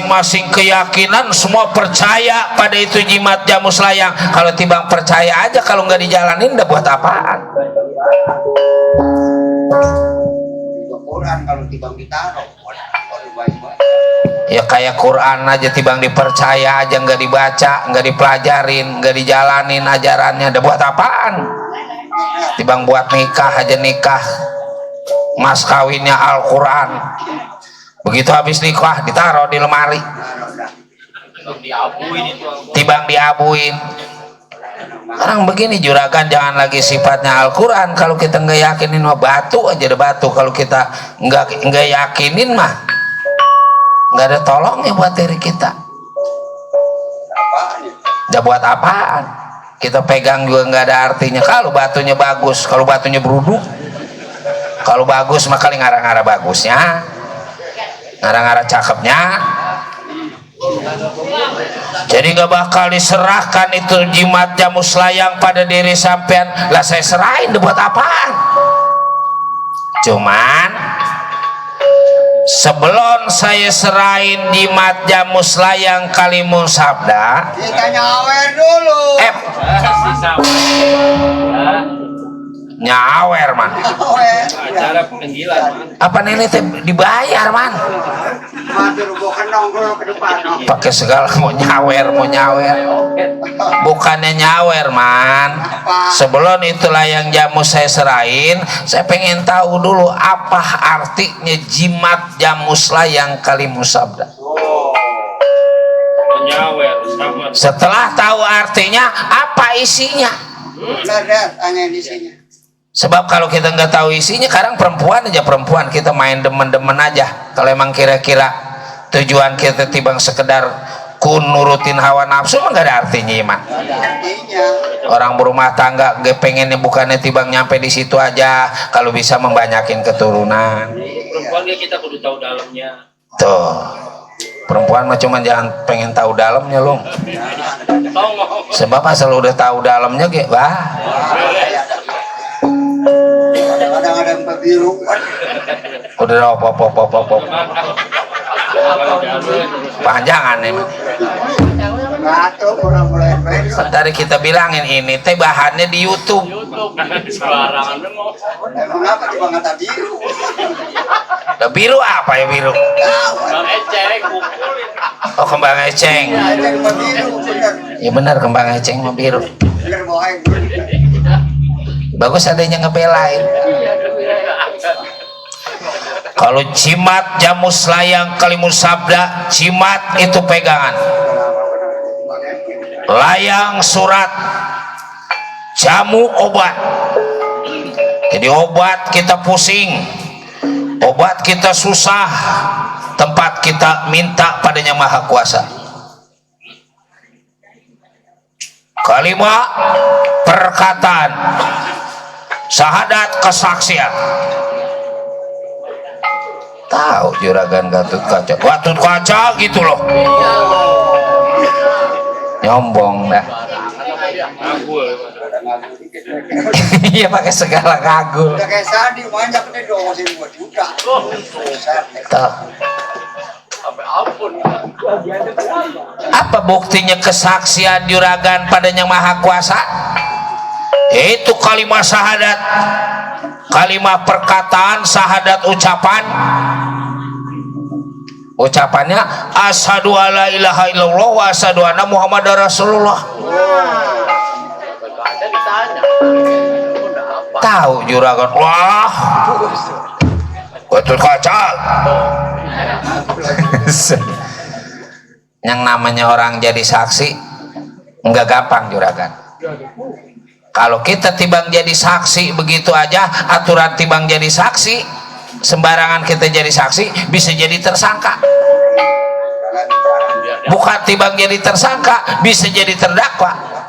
masing-masing keyakinan semua percaya pada itu jimat jamu selayang. Kalau tibang percaya aja kalau nggak dijalanin udah buat apaan? Quran kalau tibang ditaruh ya kayak Quran aja tibang dipercaya aja nggak dibaca, nggak dipelajarin, nggak dijalanin ajarannya udah buat apaan? Tibang buat nikah aja nikah mas kawinnya Al-Quran, begitu habis nikah ditaruh di lemari tibang diabuin. Sekarang begini juragan, jangan lagi sifatnya Al-Quran. Kalau kita nggak yakinin mah batu aja deh batu. Kalau kita nggak yakinin mah nggak ada tolongnya buat diri kita. Udah buat apaan? Kita pegang juga nggak ada artinya. Kalau batunya bagus, kalau batunya beruduk, kalau bagus mah kali ngarang-ngarang bagusnya, ngarang-ngarang cakepnya. Jadi nggak bakal diserahkan itu jimat jamu selayang pada diri sampean. Lah saya serahin buat apaan? Cuman sebelum saya serahin jimat jamu selayang kalimun sabda, kita nyawer dulu. Nyawer man. Acara panggilan. Apa nenek teh dibayar man? Matur bukan nongkrong ke depan. Pakai segala mau nyawer. Bukannya nyawer man. Sebelum itulah yang jamu saya serahin, saya pengen tahu dulu apa artinya jimat jamu selayang kalimus sabda. Nyawer sama. Setelah tahu artinya, apa isinya? Lihat hanya di sini. Sebab kalau kita nggak tahu isinya, kadang perempuan kita main demen-demen aja. Kalau emang kira-kira tujuan kita tibang sekedar nurutin hawa nafsu, mah nggak ada artinya man. Orang berumah tangga gak pengennya bukannya tibang nyampe di situ aja, kalau bisa membanyakin keturunan. Perempuan kita kudu tahu dalamnya. Tuh, perempuan mah cuma jangan pengen tahu dalamnya loh. Sebab asal udah tahu dalamnya ge, wah. Kadang-kadang ada yang biru. Udah pop. Panjangan nih. Ngatur orang mulai. Tadi kita bilangin ini teh bahannya di YouTube. Sembarangan mau. Kenapa cuma ngata biru? Nah, biru apa ya biru? Bang Eceng pukulin. Oh kembang eceng. Ya, itu cuma biru, bener. Ya benar kembang eceng mah biru. Bener bohong. Bagus adanya ngebelain. Kalau jimat jamu selayang kalimus sabda, jimat itu pegangan. Layang surat, jamu obat. Jadi obat kita pusing, obat kita susah, tempat kita minta padanya Maha Kuasa. Kalimat perkataan, syahadat kesaksian. Tahu juragan Gatut Kaca gitu loh. Nyombong dah. Iya pakai segala kagul. Udah kayak Sadi, manjak deh dong masih 2 juta. Tuh. Apa buktinya kesaksian juragan padanya Maha Kuasa? Itu kalimat syahadat, kalimat perkataan, syahadat ucapan. Ucapannya asyhadu alla ilaha illallah wa asyhadu anna muhammadar rasulullah. Tahu juragan, wah Gatut Kaca. Yang namanya orang jadi saksi nggak gampang juragan. Kalau kita tibang jadi saksi begitu aja, aturan tibang jadi saksi, sembarangan kita jadi saksi, bisa jadi tersangka. Bukan tibang jadi tersangka, bisa jadi terdakwa.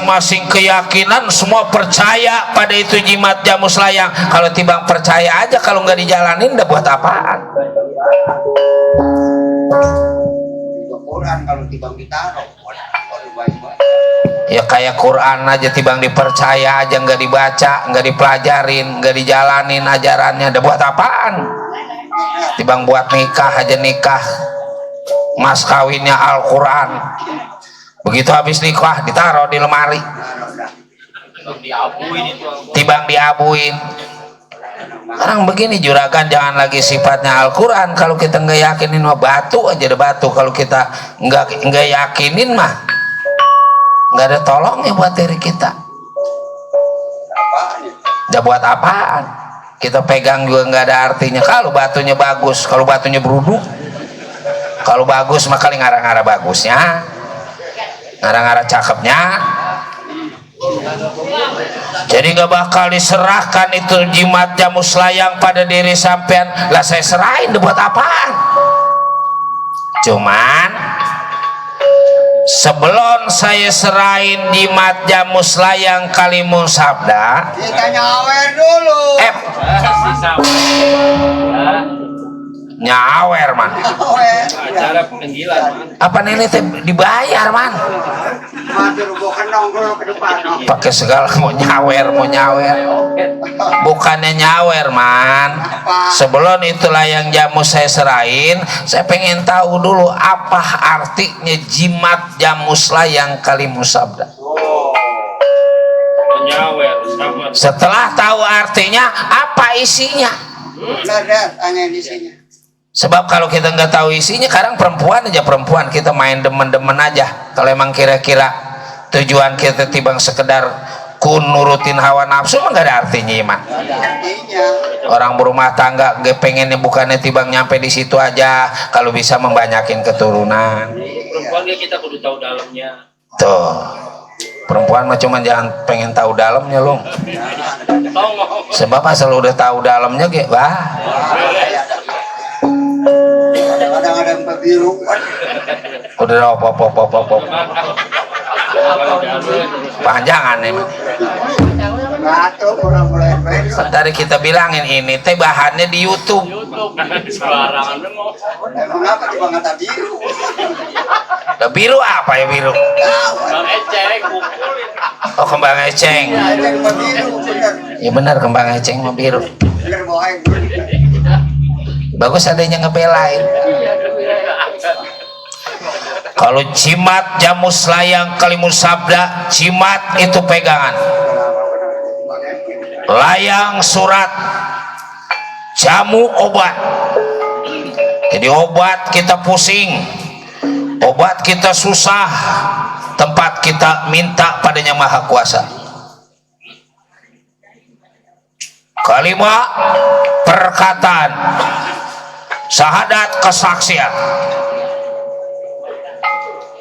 masing-masing keyakinan, semua percaya pada itu jimat jamu selayang. Kalau tibang percaya aja, kalau nggak dijalanin udah buat apaan? Quran kalau tibang ditaruh, Ya kayak Quran aja, tibang dipercaya aja nggak dibaca, nggak dipelajarin, nggak dijalanin ajarannya, udah buat apaan? Tibang buat nikah aja, nikah mas kawinnya Al-Quran, begitu habis nikah ditaruh di lemari, tibang diabuin. Sekarang begini juragan, jangan lagi sifatnya Al-Quran. Kalau kita nggak yakinin mah batu aja, ada batu. Kalau kita nggak yakinin mah nggak ada tolongnya buat diri kita. Udah buat apaan? Kita pegang juga nggak ada artinya. Kalau batunya bagus, kalau batunya beruduk, kalau bagus mah kali ngarang-ngarang bagusnya, ngarang-ngarang cakepnya. Jadi nggak bakal diserahkan itu jimat jamu selayang pada diri sampean. Lah saya serahin, buat apaan? Cuman sebelum saya serahin jimat jamu selayang kalimun sabda, kita nyawer dulu. Nyawer man. Acara panggilan man. Apa nenek teh dibayar man? Matur bukan nongkrong ke depan. Pakai segala mau nyawer. Bukannya nyawer man. Sebelum itulah yang jamu saya serahin, saya pengen tahu dulu apa artinya jimat jamu selayang kalimun sabda. Nyawer sama. Setelah tahu artinya, apa isinya? Benar, tanya isinya. Sebab kalau kita nggak tahu isinya, kadang perempuan kita main demen-demen aja. Kalau emang kira-kira tujuan kita tibang sekedar nurutin hawa nafsu, mah nggak ada artinya man. Orang berumah tangga gak pengennya bukannya tibang nyampe di situ aja, kalau bisa membanyakin keturunan. Perempuan kita kudu tahu dalamnya. Tuh, perempuan mah cuma jangan pengen tahu dalamnya loh. Sebab asal udah tahu dalamnya kayak wah. Kadang-kadang ada yang biru. Udah apa. Panjangan nih. Batu orang mulai main. Tadi kita bilangin ini teh bahannya di YouTube. Sembarangan memang. Emang apa tibang kata biru? Nah, biru apa ya biru? Bang Eceng pukulin. Oh kembang eceng. Ada yang biru, benar. Ya benar kembang eceng mah biru. Benar bohong. Bagus adanya ngebelain. Kalau jimat jamu selayang kalimun sabda, jimat itu pegangan. Layang surat, jamu obat. Jadi obat kita pusing, obat kita susah, tempat kita minta padanya Maha Kuasa. Kalimat perkataan, syahadat kesaksian.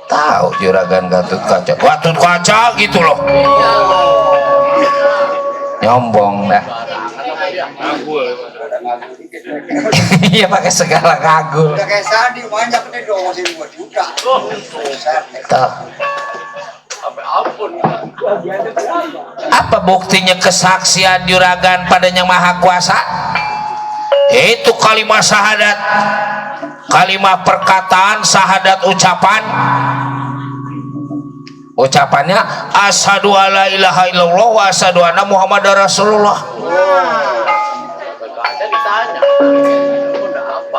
Tahu juragan Gatut Kaca gitu loh. Nyombong dah. Iya pakai segala kagul. Udah kayak Sandi manjak deh dong masih 2 juta. Tuh. Apa buktinya kesaksian juragan padanya Maha Kuasa? Itu kalimat syahadat, kalimat perkataan, syahadat ucapannya asyhadu alla ilaha illallah wa asyhadu anna muhammadar rasulullah.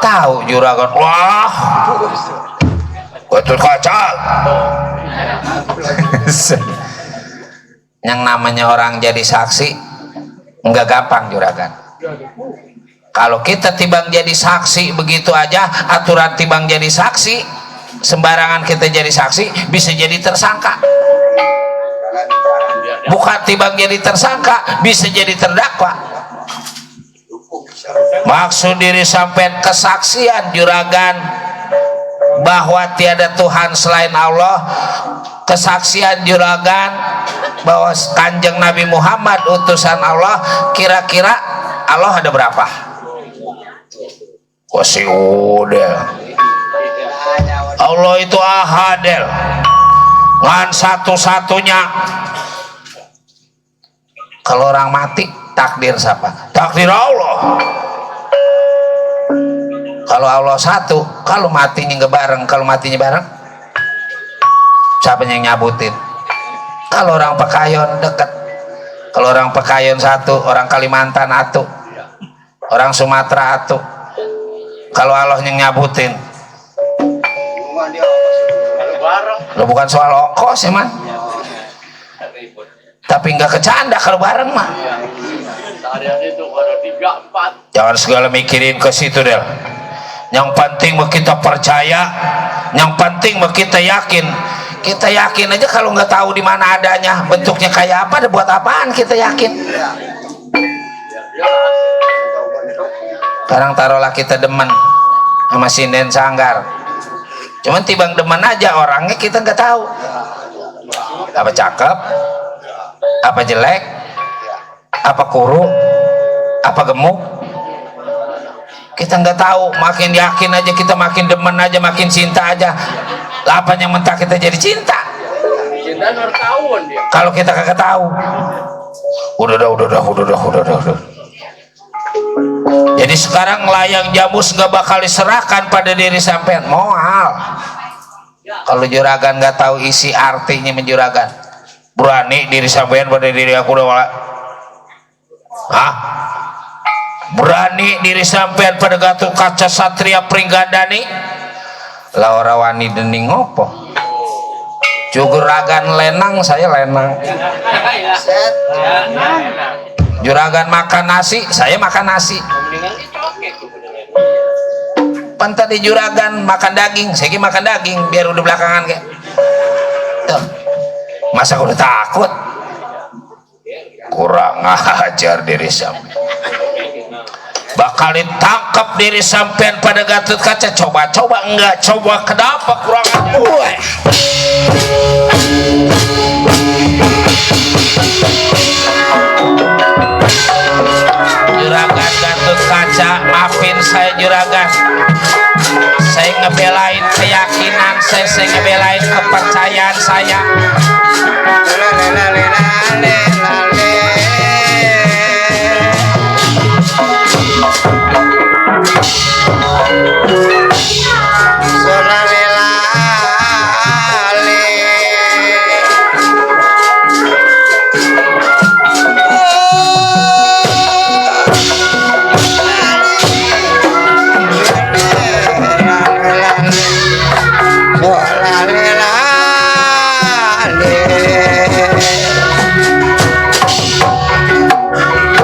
Tahu juragan, wah betul kacau. Yang namanya orang jadi saksi enggak gampang juragan. Kalau kita tibang jadi saksi begitu aja, aturan tibang jadi saksi, sembarangan kita jadi saksi, bisa jadi tersangka. Bukan tibang jadi tersangka, bisa jadi terdakwa. Maksud diri sampai kesaksian juragan bahwa tiada Tuhan selain Allah, kesaksian juragan bahwa Kanjeng Nabi Muhammad utusan Allah. Kira-kira Allah ada berapa? Wasi udah. Allah itu ahadel, ngan satu-satunya kalau orang mati takdir siapa? Takdir Allah. Kalau Allah satu, kalau matinya nggak bareng, kalau matinya bareng siapa yang nyabutin? Kalau orang Pekayon dekat, kalau orang Pekayon satu, orang Kalimantan atu, orang Sumatera atu. Kalau Allah yang nyabutin, Hubungan dia apa sih? Kalau bareng. lo bukan soal ongkos ya man, Ribut. tapi nggak kecanda kalau bareng mah. Tarian itu ada 3, 4. Jangan segala mikirin ke situ Del. Yang penting mah kita percaya, yang penting mah kita yakin. Kita yakin aja kalau nggak tahu di mana adanya, bentuknya kayak apa, ada buat apaan kita yakin. Ya. Tahu bentuknya. Sekarang taruhlah kita demen sama sinden sanggar, cuman tibang demen aja, orangnya kita nggak tahu apa cakep, apa jelek, apa kuru, apa gemuk, kita nggak tahu. Makin yakin aja kita, makin demen aja, makin cinta aja. Apa yang mentah kita jadi cinta Cinta nur tahun dia. kalau kita kagak tahu. Udah. Jadi sekarang layang jamus nggak bakal diserahkan pada diri sampean, moal. Kalau juragan nggak tahu isi artinya menjuragan, berani diri sampean pada diri aku udah wala. Hah? Berani diri sampean pada Gatot Kaca Satria Pringgandani, Laura Wani dening ngopo? Juragan lenang, saya lenang. Set. Juragan makan nasi, saya makan nasi. Mendingan dicokek tuh beneran. Pantas di juragan makan daging, saya makan daging biar udah belakangan kayak. Tuh. Masa udah takut? Kurang ajar diri sampean. Bakal ditangkap diri sampean pada Gatot Kaca. Coba enggak, coba kenapa kurang ajar? Juragan Gatot Kaca, maafin saya juragan. Saya ngebelain keyakinan saya ngebelain kepercayaan saya.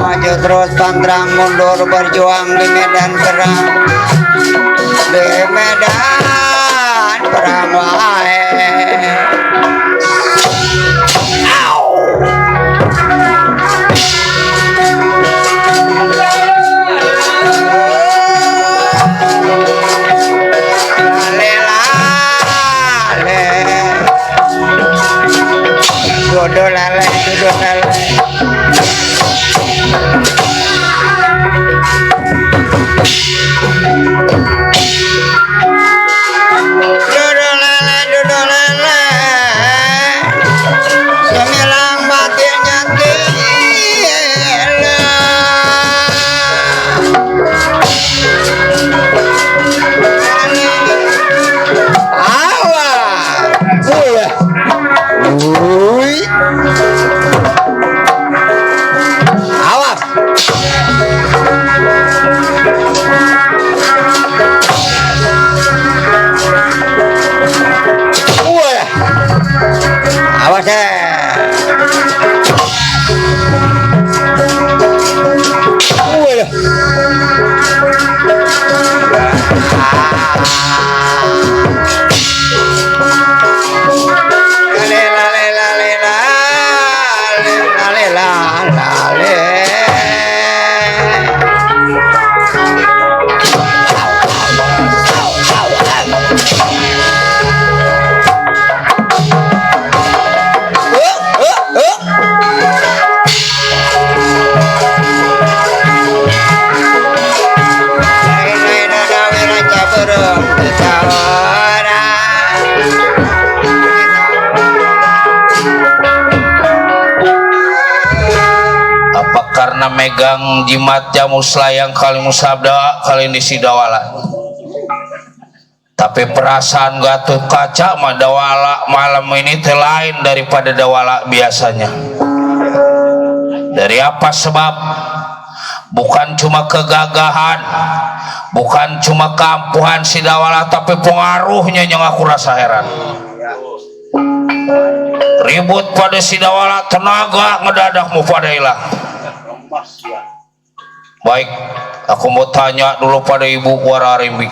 Maju terus pantang mundur berjuang di medan perang, di medan perang wae. Dodo lele. Dodo lele. megang jimat jamu selayang kali musabda kali ini si dawala. Tapi perasaan Gatot Kaca mah dawala malam ini lain daripada dawala biasanya. Dari apa sebab? Bukan cuma kegagahan, bukan cuma keampuhan si dawala, tapi pengaruhnya yang aku rasa heran. Ribut pada si dawala, tenaga ngedadak mau pada hilang. Baik, aku mau tanya dulu pada Ibu Wararimbi.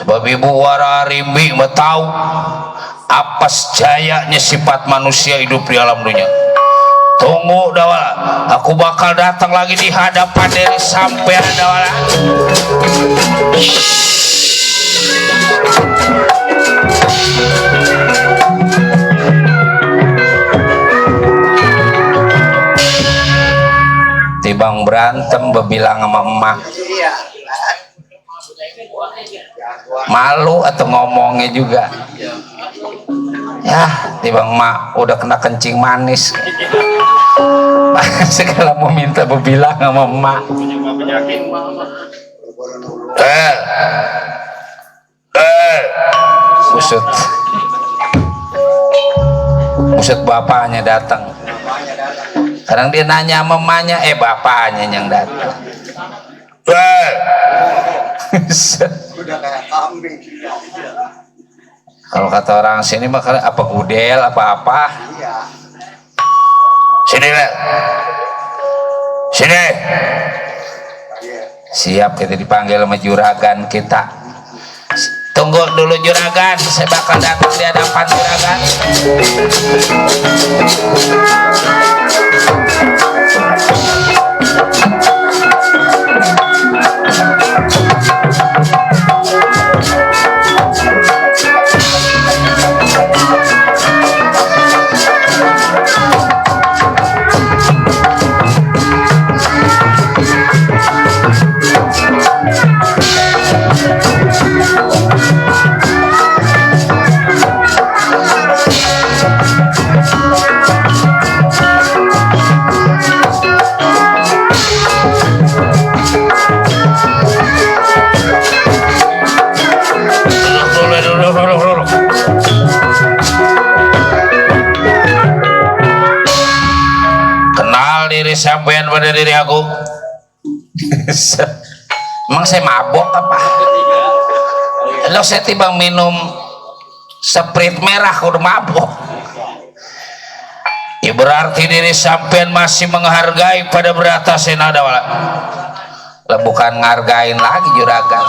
Sebab Ibu Wararimbi mau tahu apa jayanya sifat manusia hidup di alam dunia. Tunggu dawala, aku bakal datang lagi di hadapan dari sampean dawala. Tibang berantem bebilang sama emak. Malu atau ngomongnya juga. Ya, tibang emak udah kena kencing manis. Segala mau minta bebilang sama emak. Busut. Busut bapaknya datang. Sekarang dia nanya sama emaknya, bapaknya yang datang. Kalau kata orang sini mah apa gudel apa-apa. Sini lah. Sini. Siap kita dipanggil sama juragan kita. Tunggu dulu juragan, saya bakal datang di hadapan juragan. Sampean pada diri aku. Emang saya mabok apa? Lo saya timbang minum Sprite merah udah mabok. Ya berarti diri sampean masih menghargai pada beratasnya nada wala. Lah bukan ngargain lagi juragan.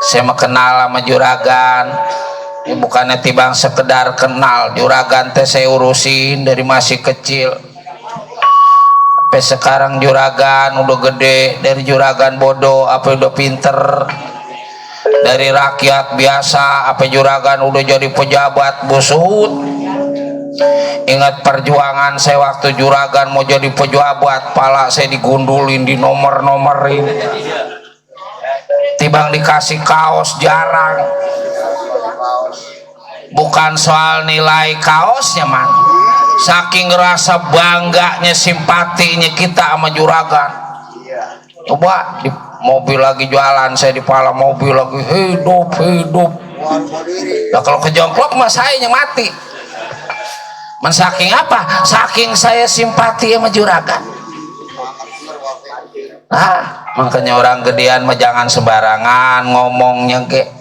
Saya mau kenal sama juragan. Ya bukannya timbang sekedar kenal, juragan teh saya urusin dari masih kecil. Sampai sekarang juragan udah gede, dari juragan bodoh apa udah pinter, dari rakyat biasa apa juragan udah jadi pejabat busut. Ingat perjuangan saya waktu juragan mau jadi pejabat, pala saya digundulin, di nomor-nomorin, tibang dikasih kaos jarang. Bukan soal nilai kaosnya man, saking ngerasa bangganya simpatinya kita sama juragan. Coba di mobil lagi jualan, saya di pala mobil lagi hidup. Nah kalau kejongklok mah saya yang mati. Men saking apa? Saking saya simpati sama juragan. Nah makanya orang gedean mah jangan sembarangan ngomongnya ke.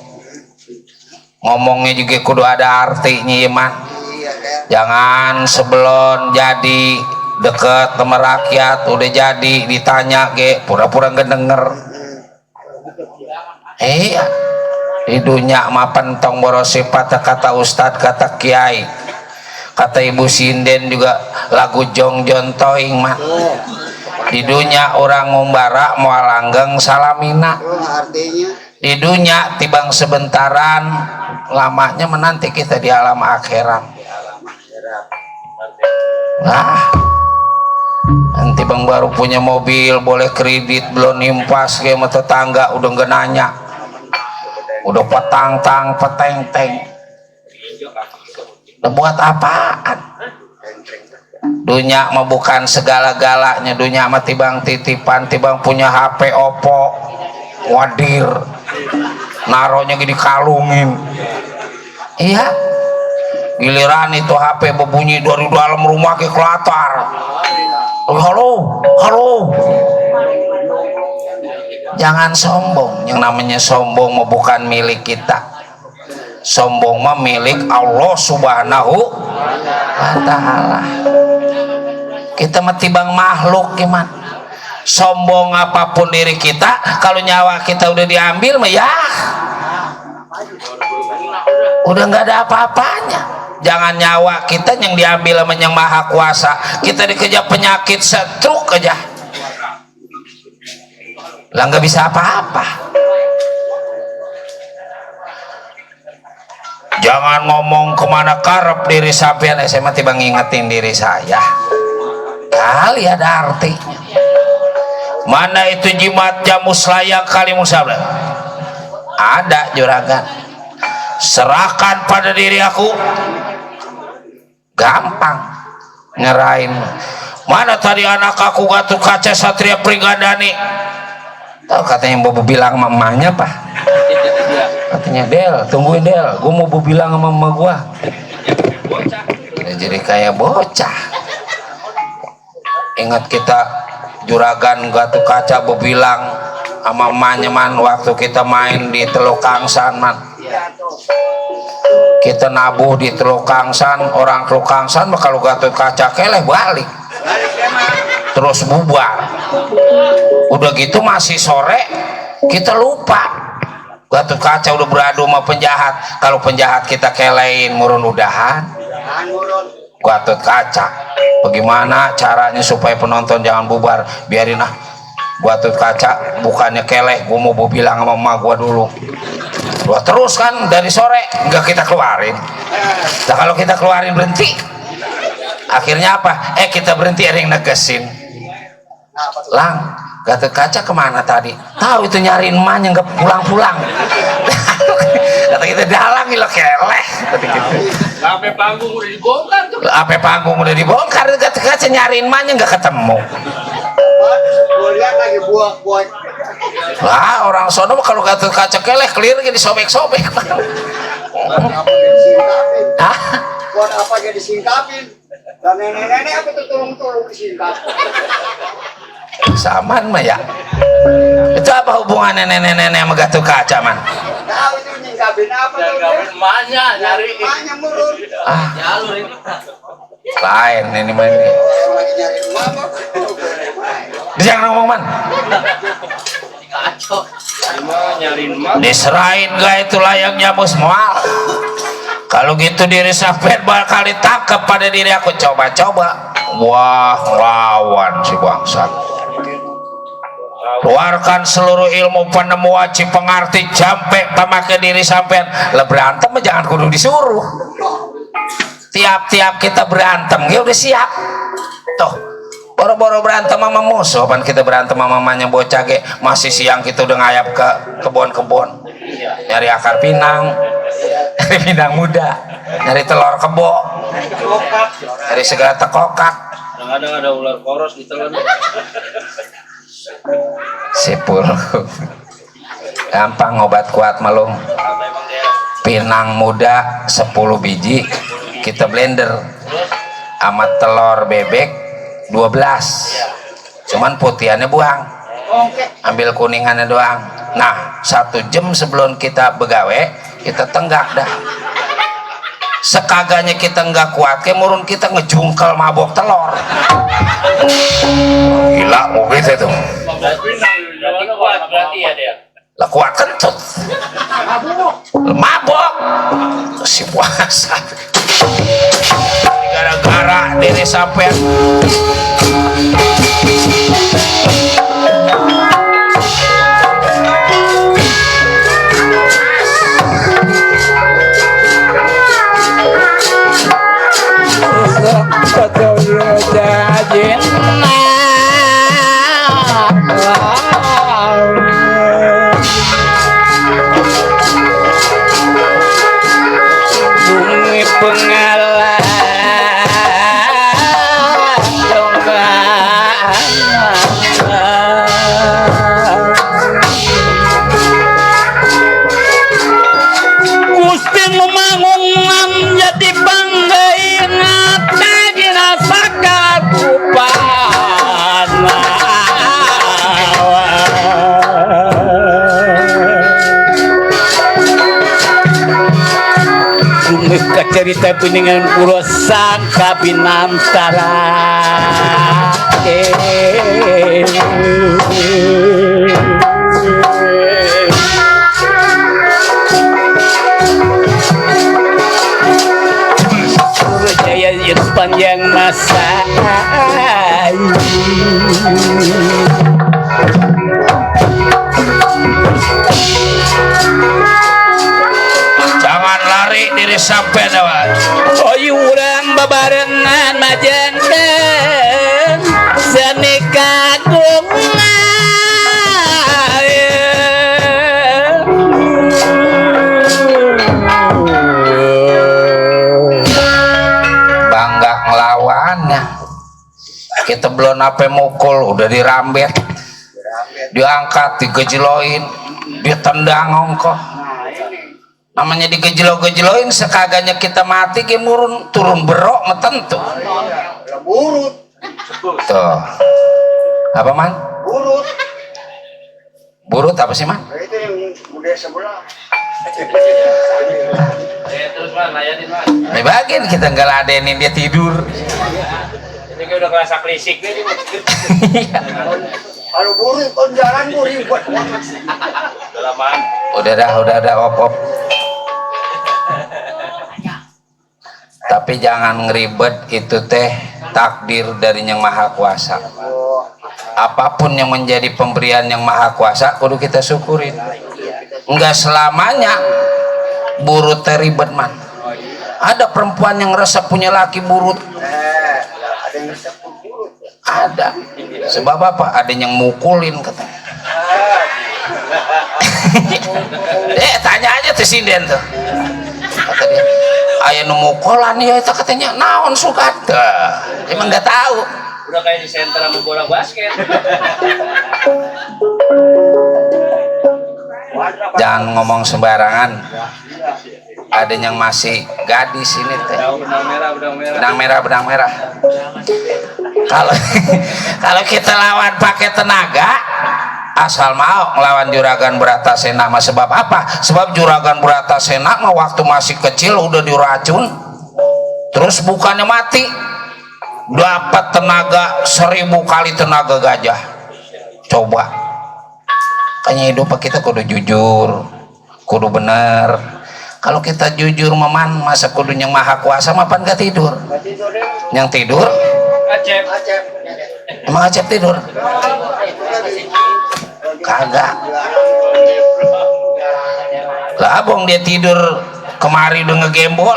Ngomongnya juga kudu ada artinya ya man. Jangan sebelum jadi deket sama rakyat udah jadi ditanya ge pura-pura nggak denger. Iya di dunia mah pentong borosifat kata ustad kata kiai kata ibu sinden juga lagu jong jontoing mah. Di dunia orang ngumbara mau langgeng salamina. Di dunia tibang sebentaran, lamanya menanti kita di alam akhirat. Nah nanti bang baru punya mobil boleh kredit belum nimpas kayak sama tetangga udah nggak nanya, udah petang-tang peteng-teng. Udah buat apaan? dunia mah bukan segala-galanya, dunia mah tibang titipan, tibang punya HP Oppo wadir naronya gini kalungin. Iya, giliran itu HP berbunyi dari dalam rumah ke kelatar. Halo, halo. Jangan sombong, yang namanya sombong mah bukan milik kita. Sombong mah milik Allah Subhanahu wa Ta'ala. Kita mah tibang makhluk gimana? Sombong apapun diri kita, kalau nyawa kita udah diambil mah ya udah nggak ada apa-apanya. Jangan nyawa kita yang diambil sama yang maha kuasa, kita dikejar penyakit stroke aja lah nggak bisa apa-apa. Jangan ngomong kemana karep diri sampean, saya mah tiba ngingetin diri saya kali ada artinya. Mana itu jimat jamus layang kali musabla ada juragan, serahkan pada diri aku, gampang ngerain. Mana tadi anak aku Gatot Kaca Satria Pringgandani, tahu katanya mau bilang mamanya pak, katanya Del tungguin Del, gue mau bilang sama mama gue. Jadi kayak bocah. Ingat kita juragan Gatot Kaca berbilang sama mamanya man, waktu kita main di Teluk Kangsan man, kita nabuh di Teluk Kangsan, orang Teluk Kangsan kalau Gatot Kaca keleh balik terus bubar. Udah gitu masih sore kita lupa Gatot Kaca udah beradu sama penjahat. Kalau penjahat kita kelein murun udahan Gatot Kaca, bagaimana caranya supaya penonton jangan bubar? Biarin ah, Gatot Kaca bukannya keleh, gue mau bilang sama emak gue dulu. Wah, terus kan dari sore nggak kita keluarin. Nah kalau kita keluarin berhenti, akhirnya apa? Kita berhenti ada yang negesin. Lang, Gatot Kaca kemana tadi? Tahu itu nyariin emaknya nggak pulang-pulang. Kata kita dalang lo keleh. Sampai panggung udah dibongkar tuh. Apa panggung udah dibongkar, Gatot Kaca nyariin emaknya nggak ketemu. Lihat lagi buah. Lah orang sono kalau Gatot Kaca keleh clear lagi disobek-sobek. Hah? Buat apa aja disingkapin? Dan nenek-nenek apa tuh tolong disingkap? Saman mah ya. Itu apa hubungannya nenek-nenek sama Gatot Kaca man? Tahu itu nyingkapin apa tuh? Nyari emaknya, nyari Emaknya murun. jalur ini. Lain ini mah ini. Lagi nyari mama. Jangan ngomong man. Kacau. Nyari emak. Diserahin gak itu layaknya bos mual. Kalau gitu diri sampai bakal ditangkap pada diri aku. Coba-coba. Wah, lawan si bangsat. Keluarkan seluruh ilmu penemu wajib pengerti jampe pemakai diri sampean. Lah berantem jangan kudu disuruh. Tiap-tiap kita berantem ya udah siap. Tuh, boro-boro berantem sama musuh, pan kita berantem sama mamanya bocah ge, masih siang kita udah ngayap ke kebun-kebun. Nyari akar pinang. Nyari pinang muda, nyari telur kebo, nyari segala tekokak. Kadang-kadang ada ular koros di telan. Sipul. Gampang obat kuat malung. Pinang muda 10 biji kita blender sama telur bebek 12. Cuman putihannya buang. Ambil kuningannya doang. Nah, 1 jam sebelum kita begawe, kita tenggak dah. Sekaganya kita nggak kuat, kayak murun kita ngejungkel mabok telur. Gila, mau gitu tuh. Berarti kuat berarti ya dia. Lah kuat kentut. Mabok. Si puasa. Gara-gara diri sampean. Bumi pengalaman cerita kuningan puro sangka binantara. Jaya sepanjang masa. Jangan lari diri sampai dawan. Oyu urang babarengan majengan seni kagungan. Bangga ngelawannya. Kita belum apa mukul udah dirambet, diangkat, digejeloin, ditendang ongkoh. Namanya digejelo-gejeloin sekaganya kita mati ke turun berok tentu. Burut. Tuh. Apa man? Burut. Burut apa sih man? Itu yang budaya sebelah. Terus man, layanin man. Nih bagian kita nggak ladenin dia tidur. Ini kayak udah kerasa klisik nih. Kalau burut kon jalan burut buat. Udah man. Udah dah, op. Tapi jangan ngeribet, itu teh takdir dari Yang Maha Kuasa. Apapun yang menjadi pemberian Yang Maha Kuasa kudu kita syukurin. Enggak selamanya burut teh ribet man. Ada perempuan yang rasa punya laki burut. Ada yang resep burut. Ada. Sebab apa? Ada yang mukulin katanya. Tanya aja tuh sinden tuh. Kata dia, aya nu mukulan ya itu katanya naon sukat. Emang nggak tahu. Udah kayak di center sama bola basket. Jangan ngomong sembarangan. Ada yang masih gadis ini teh. Benang merah. Kalau kita lawan pakai tenaga, asal mau ngelawan Juragan Bratasena mah. Sebab apa? Sebab Juragan Bratasena mah waktu masih kecil udah diracun, terus bukannya mati, dapat tenaga 1000 kali tenaga gajah. Coba, kayaknya hidup kita kudu jujur, kudu bener. Kalau kita jujur meman, masa kudu Yang Maha Kuasa mapan gak tidur? Yang tidur? Acep. Emang Acep tidur? Kagak. Lah abang dia tidur kemari udah ngegembol.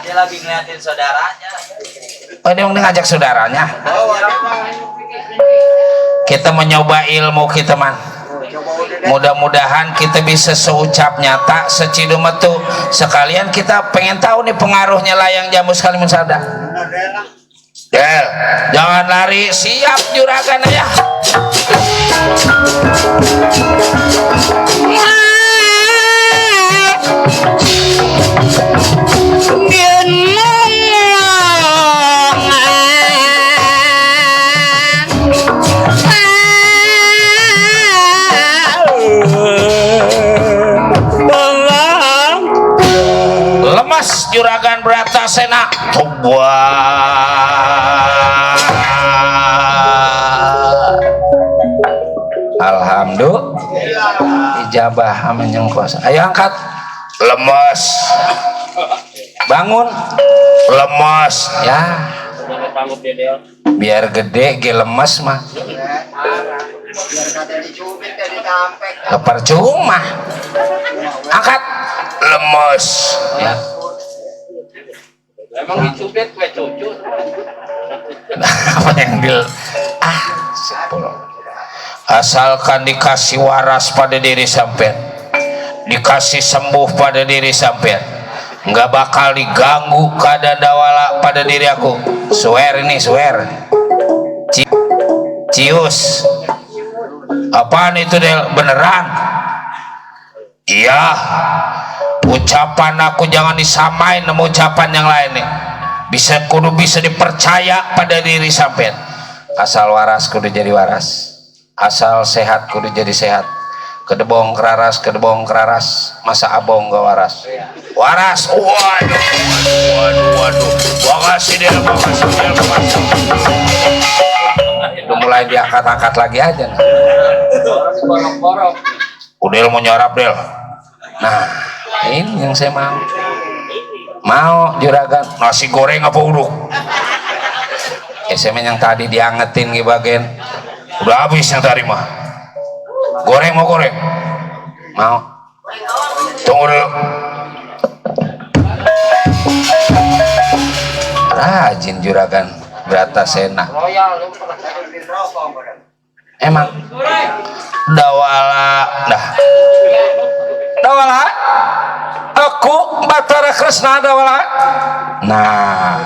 Dia lagi ngeliatin saudaranya. Oh dia ngajak saudaranya. Kita mencoba ilmu kita man. Mudah-mudahan kita bisa seucap nyata, secidum metu. Sekalian kita pengen tahu nih pengaruhnya layang jamu sekali mensada. Del, jangan lari, siap juragan ya. Lemas Juragan Bratasena. Alhamdulillah ijabah amin yang kuasa. Ayo angkat. Lemas. Bangun. Lemas ya. Biar gede ge lemes mah. Percuma. Angkat. Lemes ya. Emang dicubit kue cucu. Apa yang sepuluh. Asalkan dikasih waras pada diri sampean, dikasih sembuh pada diri sampean, nggak bakal diganggu kadadawala pada diri aku. Swear ini swear. Cius. Apaan itu Del? Beneran? Iya. Ucapan aku jangan disamain sama ucapan yang lain nih. Kudu bisa dipercaya pada diri sampean. Asal waras kudu jadi waras, asal sehat kudu jadi sehat. kedebong keraras masa abong gak waras waduh makasih dia udah mulai diangkat-angkat lagi aja nah. Udel mau nyorap Del, nah ini yang saya mau juragan nasi goreng apa uduk semen yang tadi diangetin di bagian udah habis yang tadi mah goreng mau tunggu dulu rajin juragan Brata Sena emang dawala aku Batara Kresna dawala nah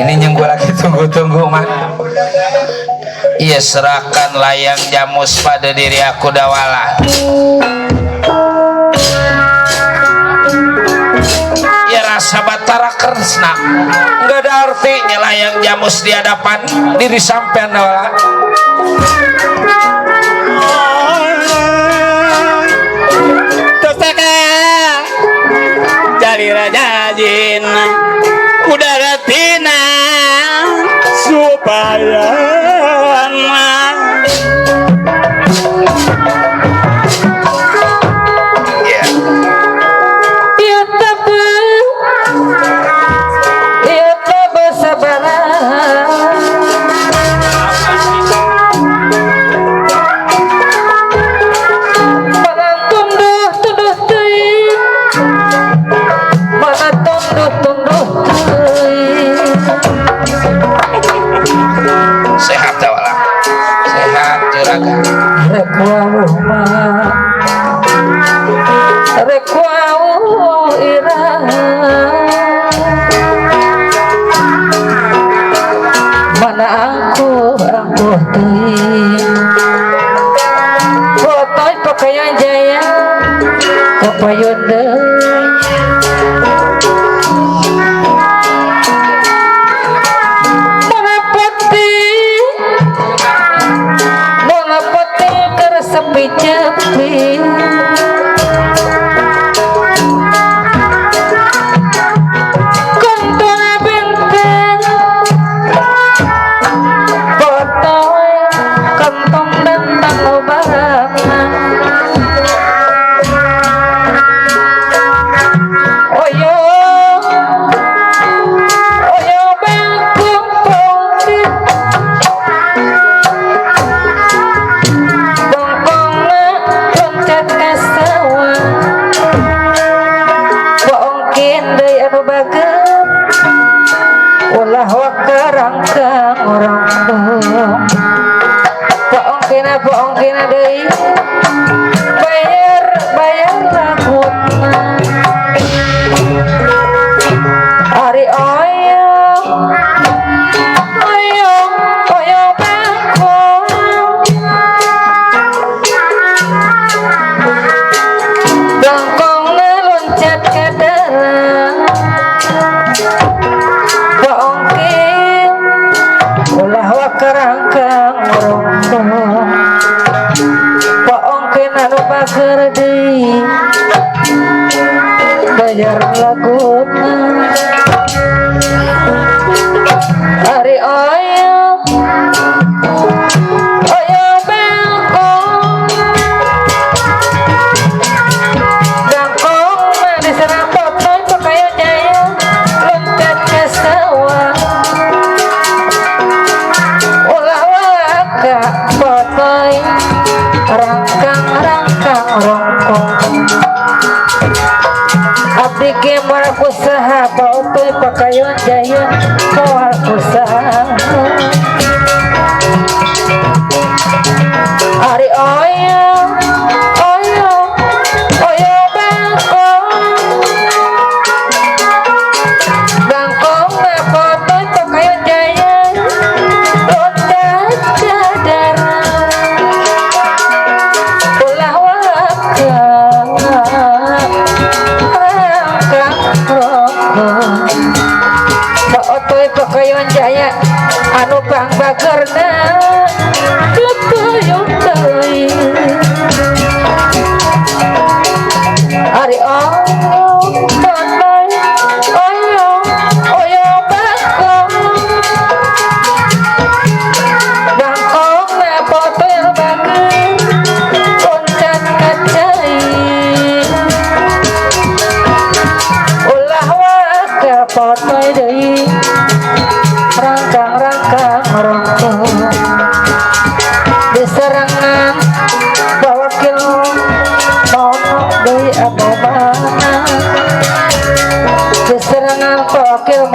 ini yang gue lagi tunggu-tunggu mah iya serahkan layang jamus pada diri aku dawala ya rasa Batara Kresna nggak ada artinya layang jamus di hadapan diri sampean dawala dari Raja Jin udara tina supaya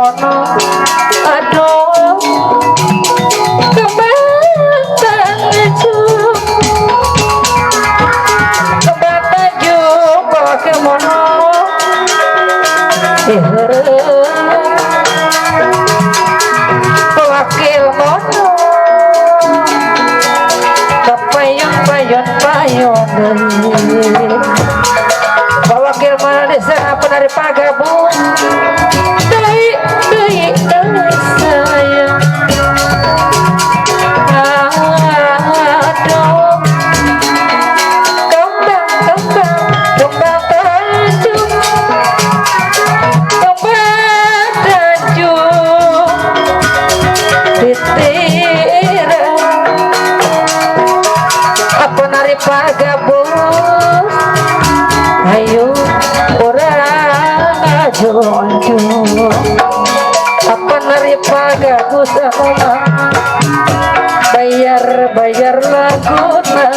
mono aduh kembatan itu kembatan juga ke mono wakil mono kepayon wakil mono desa penari pagabung dari saya aduh kembang tanjung ditira apa nari pagabus ayo orang ajo apa nari pagabus bayar laguna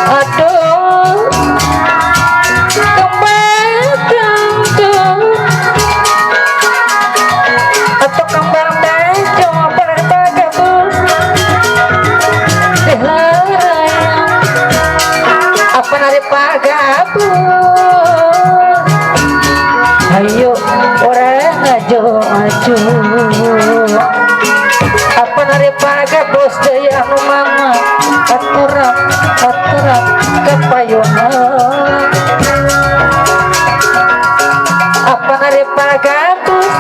aduh atau kembang tanjung apa dari pagabus apa dari pagabus ayo orang ajo apa dari pagabus daya anu mama aturan kepayunan apa dari pagabus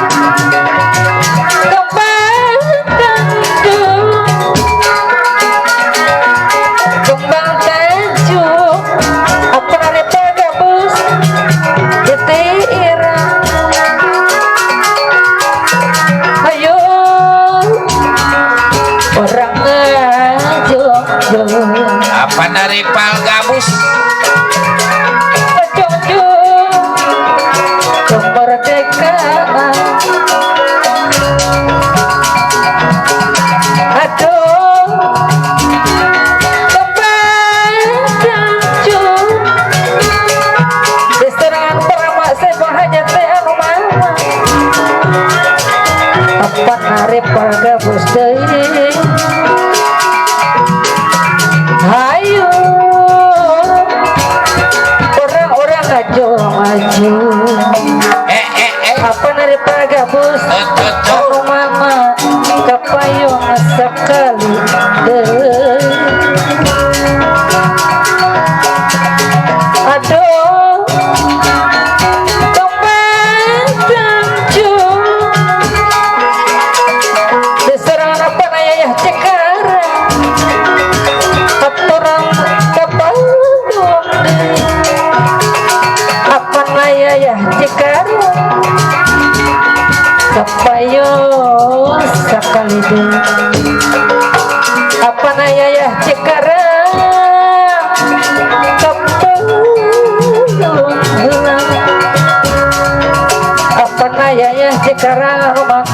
kembang tanjung apa dari pagabus ditira ayo orang ajo apa dari pagabus kemerdekaan aduh kembang tanjung di serangan peramak sebang hanya teh anu mama apa nari pagabus deui ayo orang-orang ajo apa nari pagabus anu mama kepayung sekali aduh kembang tanjung diserang apa naya Cikarang aturan kepayung apa naya Cikarang kepayung sekali apa naya Cikarang kepayung apa naya Cikarang rumah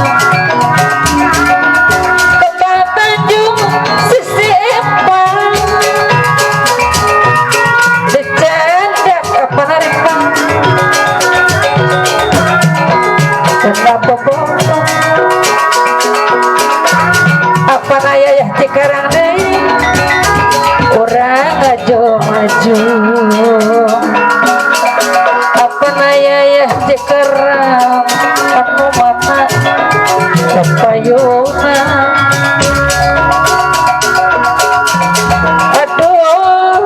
kembang tanjung sisi empang dicandak apa hari pang kenapa bohong apa naya Cikarang nih orang ajo apa naya Cikarang anu mama kepayungan aduh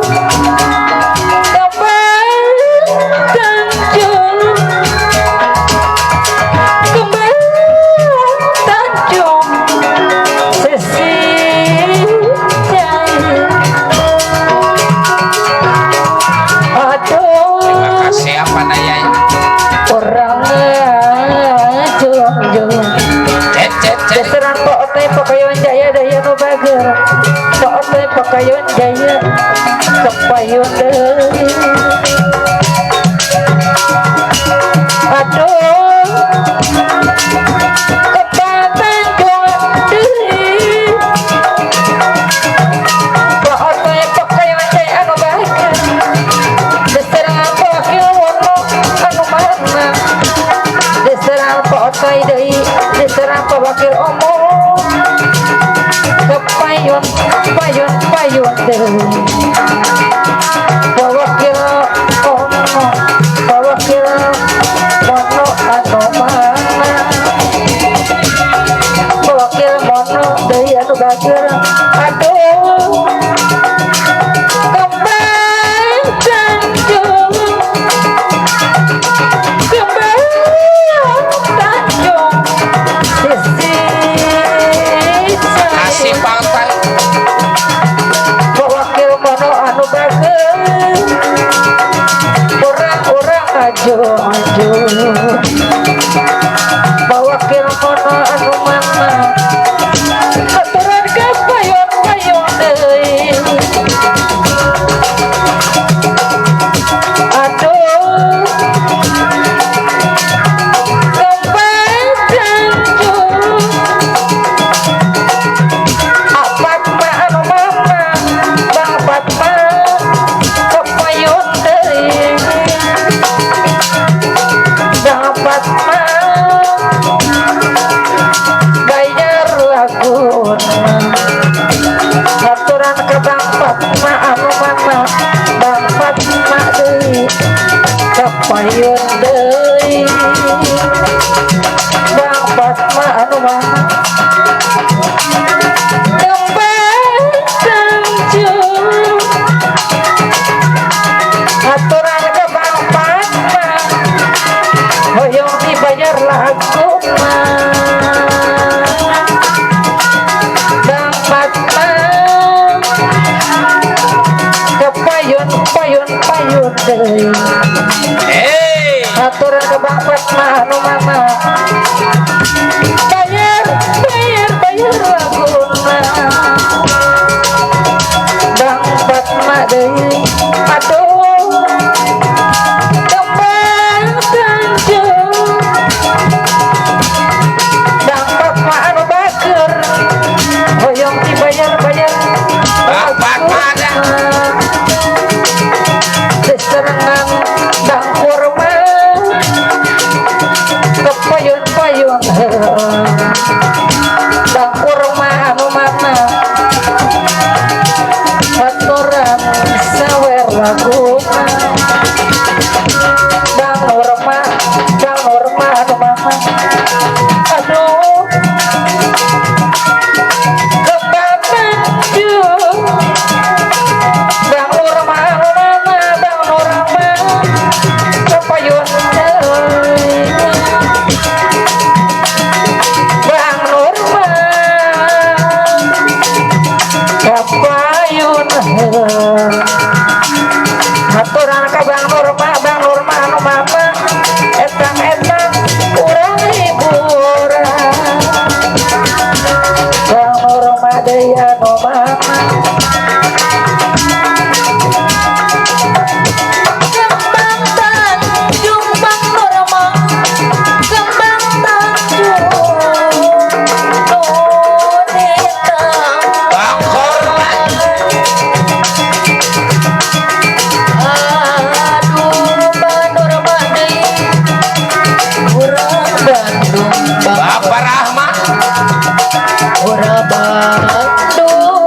kembang tanjung sesi jahit aduh kasih apa naya orang desaran Pak Otai Pakayun Jaya daya nu bager Pak Otai Pakayun Jaya kepayun deui aduh kembang tanjung deui Pak Otai Pakayun Jaya anu bager desaran wakil wono anu payun deui bawakil ono bawakil mono anu mana bawakil mono deui anu bager aduh kembang tanjung kembang tanjung sisi Kasih pantai bawakil mono anu bager orang-orang ajo bawakil mono anu mana aturan ke payung-payung deui aduh kembang tanjung apat ma anu mama bang patma kepayun deui bang patma bayar laguna aturan ke bang patma anu mama bang patma deui kepayun deui bang patma anu mama kembang tanjung aturan ke bang patma hoyong dibayar laguna bang patma kepayun deui aturan ke bang patma anu mama bayar laguna bang patma deui aduh kembang tanjung bang patma anu bager hoyong dibayar Bang Patma ada. seserangan bang kurma kepayun-payun bang kurma anu mana aturan sawer laguna bang norma anu mama aduh kembang tanjung bang norma anu mama bang norma kepayun deui bang norma kepayun aturan ka bang norma anu mama etang urang hiburan bang norma deui anu mama kembang tanjung bang norma kembang tanjung nunita Bang Korban aduh bang norma deui urang Bandung Bapak Rahma urang Bandung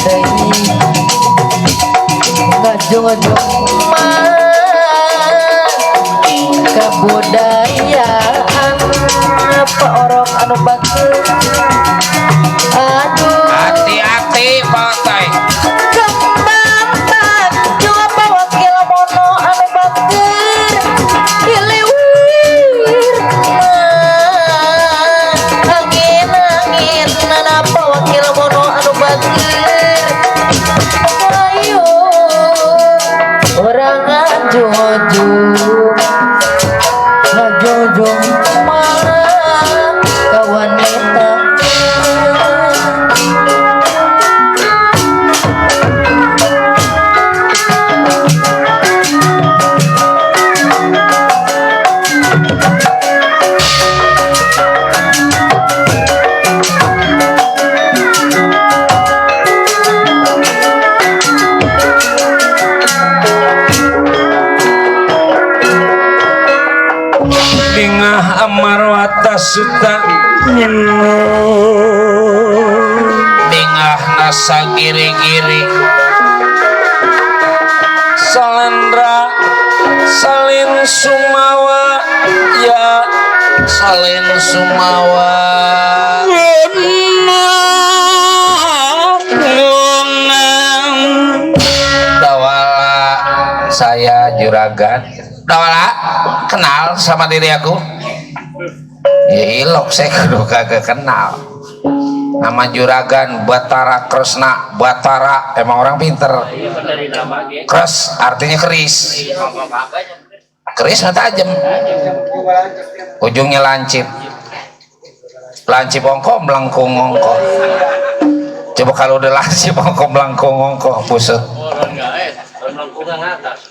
deui ngajung-jung mah kebudayaan apa orang anu bagus aduh hati-hati Pak Otoy. kembang tak juga bawa wakil mono anu bagus kiliwir angin apa wakil mono anu bagus ayo orang ngajujung mana ke wanita Bingah amarwata suta bingah nasa giri-giri salendra salin sumawa ya salin sumawa dawala saya juragan dawala kenal sama diri aku ya ilok saya kudu kagak kenal nama juragan Batara Kresna Batara emang orang pinter kres artinya keris keris mah tajam ujungnya lancip lancip ongko melengkung ongko coba kalau udah lancip ongko melengkung ongko busut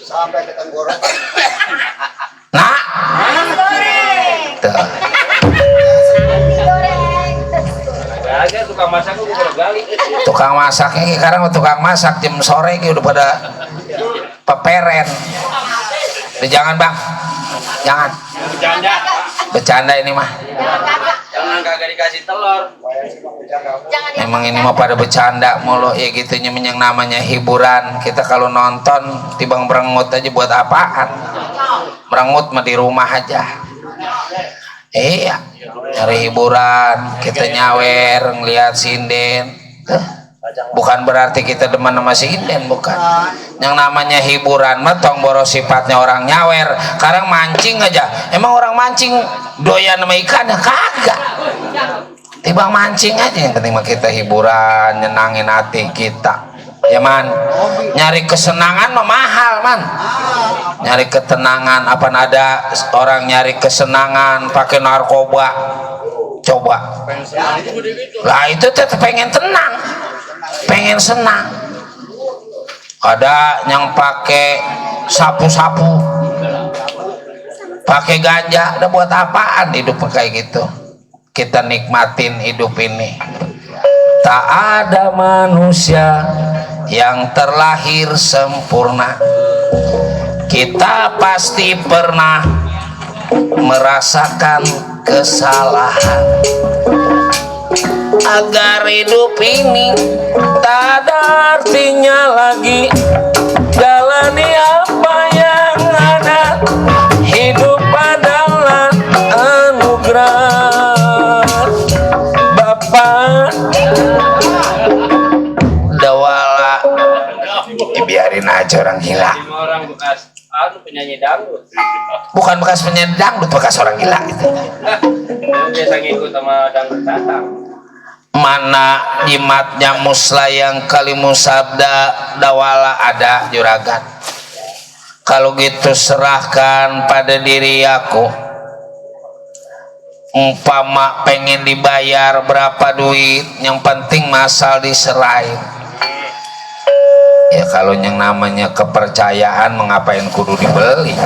sampai ke tenggorokan. nah tuh tukang masaknya sekarang tukang masak jam sore udah pada peperen. Jangan bang, jangan bercanda ini mah. Jangan kagak dikasih telur. Emang ini mah pada bercanda mulu ya gitunya yang namanya hiburan. Kita kalau nonton tibang merengut aja buat apaan? Merengut mah di rumah aja. Iya, cari hiburan, kita nyawer, ngeliat sinden. Bukan berarti kita demen sama sinden, bukan. Yang namanya hiburan mah tong boros sifatnya orang nyawer. Sekarang mancing aja. Emang orang mancing doyan sama ikan ya kagak. Tiba mancing aja, yang penting mah kita hiburan, nyenangin hati kita. Ya man, nyari kesenangan mah mahal man. Nyari ketenangan, apa ada orang nyari kesenangan pakai narkoba, coba lah itu tetap pengen tenang, pengen senang. Ada yang pakai sapu-sapu, pakai ganja, ada buat apaan hidup kayak gitu? Kita nikmatin hidup ini. Tak ada manusia yang terlahir sempurna. Kita pasti pernah merasakan kesalahan. Agar hidup ini tak ada artinya lagi, jalani apa yang ada. Hidup adalah anugerah Bapak. Dawala biarin aja orang gila. Orang bekas penyanyi dangdut. Bukan bekas penyanyi dangdut, bekas orang gila gitu. Biasa ngikut sama dangdut datang. Mana jimatnya muslayang kalimusabda dawala ada juragan. Kalau gitu serahkan pada diri aku. Umpama pengen dibayar berapa duit, yang penting masal diserahin. Ya kalau yang namanya kepercayaan mengapain kudu dibeli.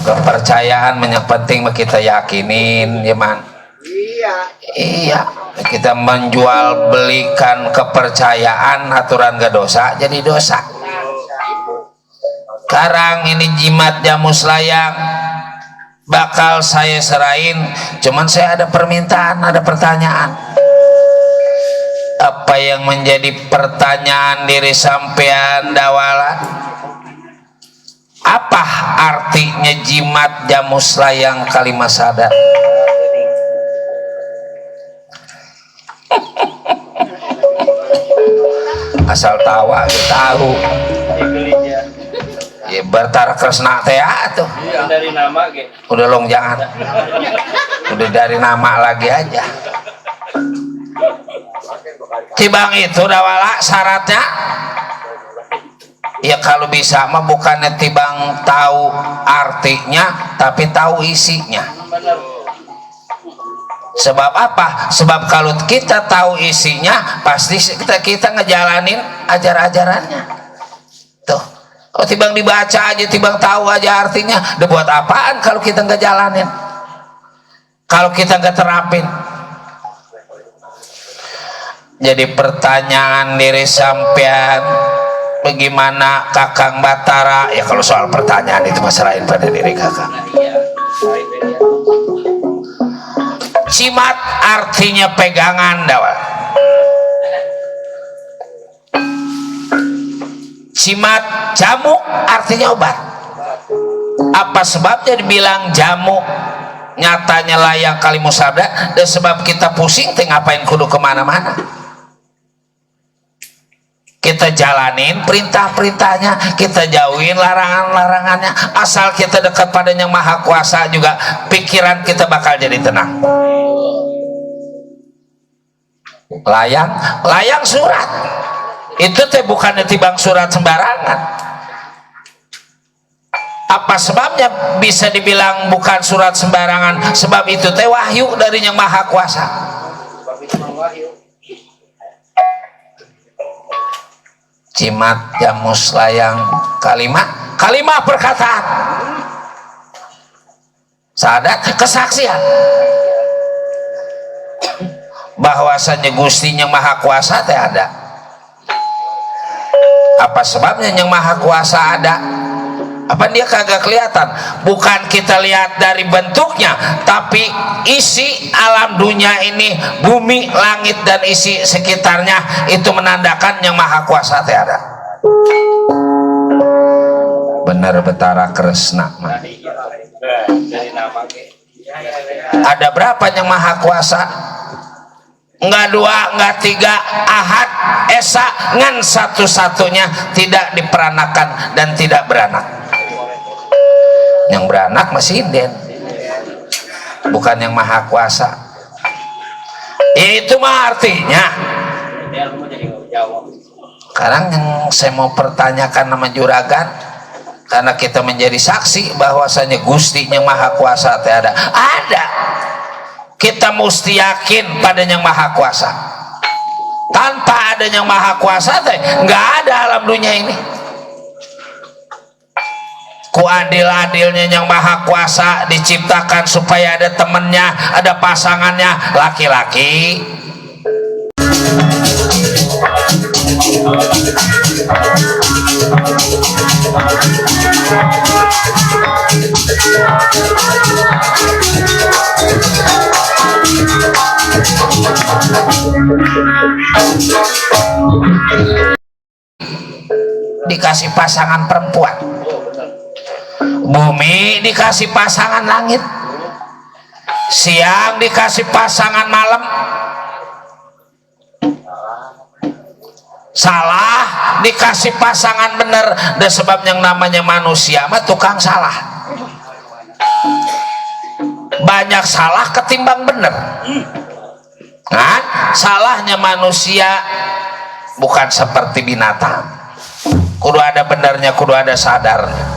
Kepercayaan yang penting kita yakinin ya man. Iya, kita menjual belikan kepercayaan, aturan gak dosa jadi dosa. Sekarang ini jimat jamus layang bakal saya serahin, cuman saya ada permintaan, ada pertanyaan. Apa yang menjadi pertanyaan diri sampean dawala? Apa artinya jimat jamus layang kalimat sadar? Asal tawa tahu ya bertara kresna teh tuh Dari nama ge. udah long jangan udah dari nama lagi aja tibang itu dawala syaratnya ya kalau bisa mah bukannya tibang tahu artinya tapi tahu isinya. Sebab apa? Sebab kalau kita tahu isinya pasti kita ngejalanin ajar-ajarannya tuh. Oh tibang dibaca aja tibang tahu aja artinya udah buat apaan kalau kita nggak jalanin, kalau kita nggak terapin. Jadi pertanyaan diri sampean, bagaimana Kakang Batara? Ya kalau soal pertanyaan itu masalahin pada diri Kakang. Cimat artinya pegangan dawa. Cimat jamu artinya obat. Apa sebabnya dibilang jamu? Nyatanya layang kalimat sabda. Dan sebab kita pusing teh ngapain kudu kemana-mana. Kita jalanin perintah-perintahnya, kita jauhin larangan-larangannya. Asal kita dekat pada Yang Maha Kuasa juga pikiran kita bakal jadi tenang. Layang surat itu teh bukan tibang surat sembarangan. Apa sebabnya bisa dibilang bukan surat sembarangan? Sebab itu teh wahyu dari Yang Maha Kuasa. Cimat jamus layang kalimat perkataan sadat kesaksian bahwasanya Gusti Yang Maha Kuasa teh ada. Apa sebabnya Yang Maha Kuasa ada? Apa dia kagak kelihatan? Bukan kita lihat dari bentuknya, tapi isi alam dunia ini, bumi, langit dan isi sekitarnya itu menandakan Yang Maha Kuasa teh ada. Bener betara kresna. Ada berapa Yang Maha Kuasa? Enggak dua, enggak tiga, ahad, esa, ngan satu-satunya tidak diperanakan dan tidak beranak. Yang beranak masih den, bukan Yang Maha Kuasa. Itu mah artinya. Sekarang yang saya mau pertanyakan nama juragan, karena kita menjadi saksi bahwasanya Gusti Yang Maha Kuasa teh ada. Kita mesti yakin pada Yang Maha Kuasa. Tanpa ada Yang Maha Kuasa teh nggak ada alam dunia ini. Ku adil-adilnya Yang Maha Kuasa diciptakan supaya ada temennya, ada pasangannya, laki-laki. Dikasih pasangan perempuan, bumi dikasih pasangan langit, siang dikasih pasangan malam. Salah dikasih pasangan bener. Dan sebab yang namanya manusia mah tukang salah, banyak salah ketimbang bener kan. Salahnya manusia bukan seperti binatang, kudu ada benernya, kudu ada sadarnya.